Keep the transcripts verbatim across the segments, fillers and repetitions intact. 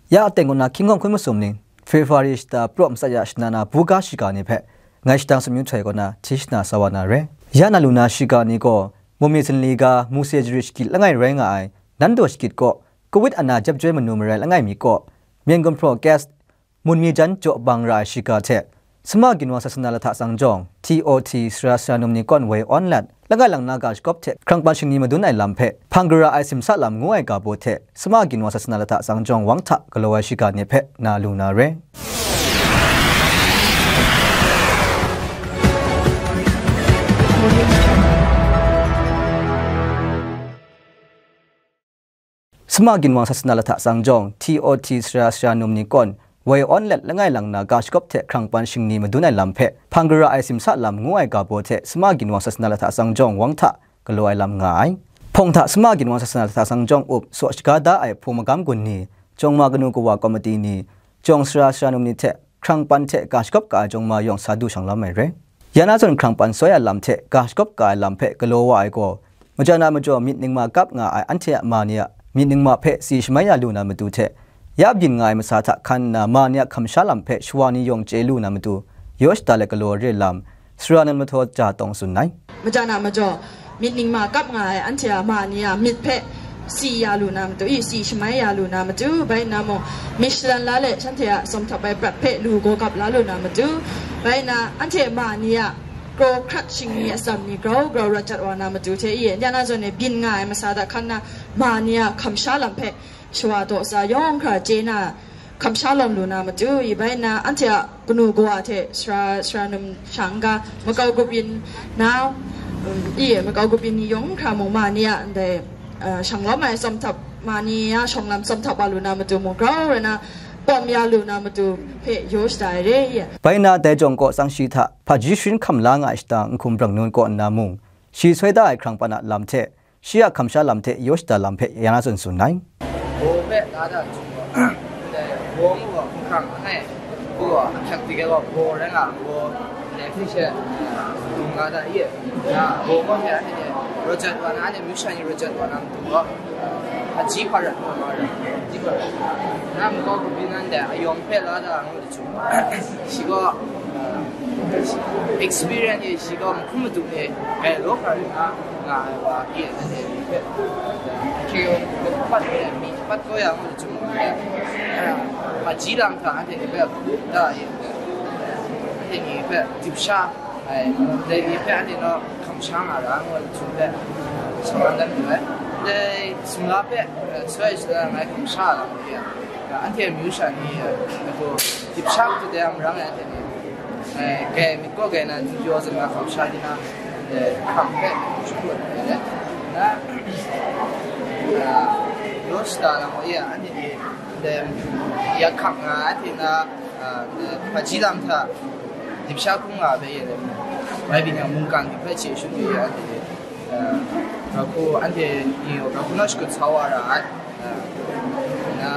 Ya a teng kaw na hkying hkawng hkun masum ning, February shata praw matsat ya shana na buga shiga ni hpe, ngai shadang sumyu htoi kaw na hti shana sa wa na re. Ya na lu na shiga ni gaw, Mumi Zinli ga, Muse Jiri shagit langai rai nga ai, Nando shagit kaw, Covid ana jep joi manu marai langai mi kaw, Myen gumhpraw Guest, Munmi jan jaw bang ra ai shiga hte, Sama ginwang sasana lahta tsang jawng, T O T, sara sara num ni kawn woi awn let, langai lang na ga shagawp hte hkrang pan shingni madun ai lam hpe, hpang gara ai simsa lam ngu ai ga baw hte, Sama ginwang sasana lahta tsang jawng wang hta galaw ai shiga ni hpe na lu na re. Sama ginwang sasana lahta tsang jawng, T O T sara sara num ni kawn, woi awn let langai lang na ga shagawp hte hkrang pan shingni madun ai lam hpe, hpang gara ai simsa lam ngu ai ga baw hte, Sama ginwang sasana lahta tsang jawng wang hta galaw ai lam nga ai. Hpawng hta Sama ginwang sasana lahta tsang jawng up saw shaga da ai hpung magam gun ni, jawng ma kanu kawa komiti ni, jawng sara sara num ni hte, hkrang pan hte ga shagawp ka ai jawng ma yawng sa du shang lawm ai re. Ya na zawn hkrang pan soi a lam hte ga shagawp ka ai lam hpe galaw wa ai gaw, majan a majaw myit ningma kap nga ai anhte a ma ni a myit ningma hpe si shamai ya lu na matu hte, ya byin nga ai masa hta hkan nna ma ni a hkamsha lam hpe shawa ni yawng chye lu na matu, yaw shada let galaw re lam, sara num lahtaw ja tawng tsun ai. Majan a majaw, myit ningma kap nga ai anhte a ma ni a myit hpe si ya lu na matu, i si shamai ya lu na matu, bai nna mung, Michelin la le shanhte a sawm htap ai prat hpe lu gaw gap la lu na matu, bai nna anhte ma ni a kraw hkrat shingni atsam ni grau grau rawt jat wa na matu hte i, ya na zawn e byin nga ai masa hta hkan nna ma ni a hkamsha lam hpe shawa daw sa yawng hkra chye na, hkamsha lawm lu na matu, i bai nna anhte a kanu kawa hte sara, sara num sha n-ga makau grup yin na, um, i makau grup yin ni yawng hkra mung ma ni a ndai, uh, shang lawm ai tsawm htap, ma ni a shawng lam tsawm htap wa lu na matu mung grau rai na, pawm ya lu na matu hpe yaw shada ai re i. Bai nna dai jawng kaw tsang shi hta hpaji sharin hkam la nga ai shata n hkum brang nun kaw nna mung, shi soi da ai hkrang pan a lam hte, shi a hkamsha lam hte yaw shada lam hpe ya na zawn tsun ai. Baw hpe la da jung gaw, ndai baw ngu gaw hkang langai, ngu gaw ahkyak dik ai gaw baw rai nga, baw ndai hte she, dung la da i, na baw gaw hpe anhte ni rawt jat wa na, anhte myu sha ni rawt jat wa na matu gaw, hpaji hpa rat gaw ma rai, hpaji hpa rat. Na makau grup yin nan dai ayawng hpe la da ngu, shi gaw, uh, experience e, shi gaw mahkrum madu e, grai law hkra yu na nga ai wa e, anhte ni hpe, hkye yawng hpe pat e, mi hpe pat kau ya ngu jahtum, uh, hpaji lam hta anhte ni hpe da e, anhte ni hpe dip sha ai, dai ni hpe anhte naw hkamsha nga ra ngu jahtum hpe, sa man dan yu ai. Dai sumla hpe, uh, soi sala ngai hkamsha lam e, Anhte amyu sha ni, eh, dip sha matu dai a marang e anhte ni, eh, grai myit kaw grai na, n-, yaw zan na hkam sha di na, eh, hkam hpe shapraw ai, na, ah, yaw shada na maw, ya, anhte ni, dai, ya hkam nga, anhte na, ah, eh, hpaji lam hta dip sha hkrum nga ai hpe, ya, rai byin yang, mungkan ni hpe hte shut yu ya, anhte ni, eh, ga hku, anhte ni ga hku na shakut sa wa ra ai. Na,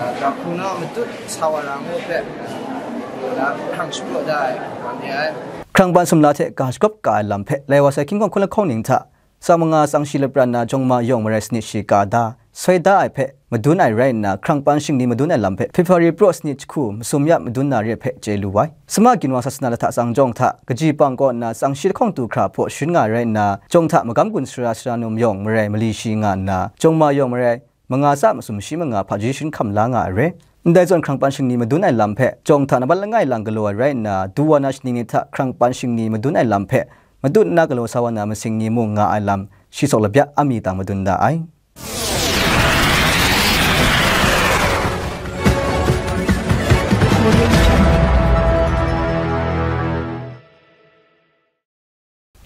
ah, ga hku naw matut sa wa ra ngu hpe, ah, na hkrang shapraw da ai, hkrang re ai. Hkrang ban sumla hte ga shagawp ka ai lam hpe lai wa sai hkying hkawng hkun lahkawng ning hta, tsang manga tsang shi lapran na jawng ma yawng marai sanit shi ka da, soi da ai hpe madun ai rai nna, hkrang pan shingni madun ai lam hpe February praw sanit jahku masum ya madun na re hpe chye lu ai. Sama ginwang sasana lahta tsang jawng hta, kaji pang kaw nna tsang shi lahkawng tu hkra hpaw sharin nga ai rai nna, jawng hta magam gun sara sara num yawng marai mali shi nga nna, jawng ma yawng marai, manga tsa masum shi manga hpaji sharin hkam la nga ai re. Ndai zawn hkrang pan shingni madun ai lam hpe, jawng hta nabat langai lang galaw ai rai nna, du wa na shaning ni hta hkrang pan shingni madun ai lam hpe, matut nna galaw sa wa na masing ni mung nga ai lam, shi sawk labyak a mi tang madun da ai.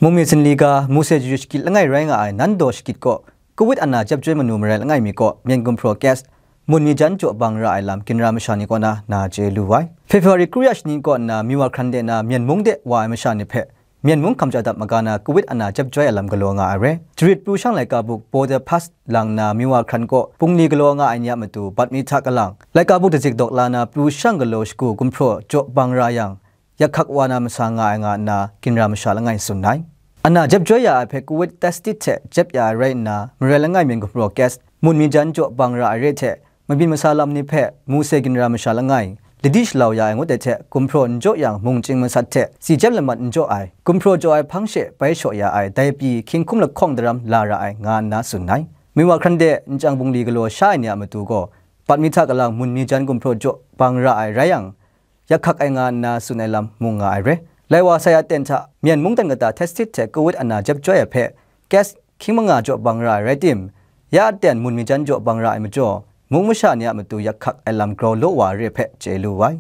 Mumi zinli ga, Muse Jiri shagit langai rai nga ai Nando shagit kaw, Covid ana jep joi manu marai langai mi kaw, Myen gumhpraw Guest, Munmi jan jaw bang ra ai lam ginra masha ni kaw na, na chye lu ai. February kru ya shani kaw nna, Miwa hkran de na, Myen mung de wa ai masha ni hpe, Myen mung hkamja dap maga na, Covid ana jep joi ai lam galaw nga ai re. Jarit pru shang laika buk Border Pass lang na, Miwa hkran kaw, bungli galaw nga ai ni a matu, bat mi hta kalang, laika buk dazik dawk la na, pru shang galaw shagu gumhpraw jaw bang ra yang, yak hkak wa na masa nga ai nga nna, ginra masha langai tsun ai. Ana jep joi ya ai hpe Covid test kit hte jep ya ai rai nna, marai langai Myen gumhpraw Guest, Munmi jan jaw bang ra ai re hte, mabyin masa lam ni hpe Mose ginra masha langai, ladi shalau ya ai ngut ai hte gumhpraw n jaw yang mung chying masat hte si jep lamat n jaw ai, gumhpraw jaw ai hpang she bai shaw ya ai, dai pyi hkying hkum lahkawng daram la ra ai, nga nna tsun ai. Mingwa hkran de nchyang bungli galaw sha ai ni a matu gaw, bat mi hta kalang mun mi jan gumhpraw jaw bang ra ai rai yang, yak hkak ai nga nna tsun ai lam mung nga ai re. Lai wa sai aten hta Myen mungdan kata Testit hte Kawit ana jep chyoi ai hpe, gas hkying manga jaw bang ra ai rai tim, ya aten mun mi jan jaw bang ra ai majaw, mung masha ni a matu yak hkak ai lam grau law wa re hpe chye lu ai.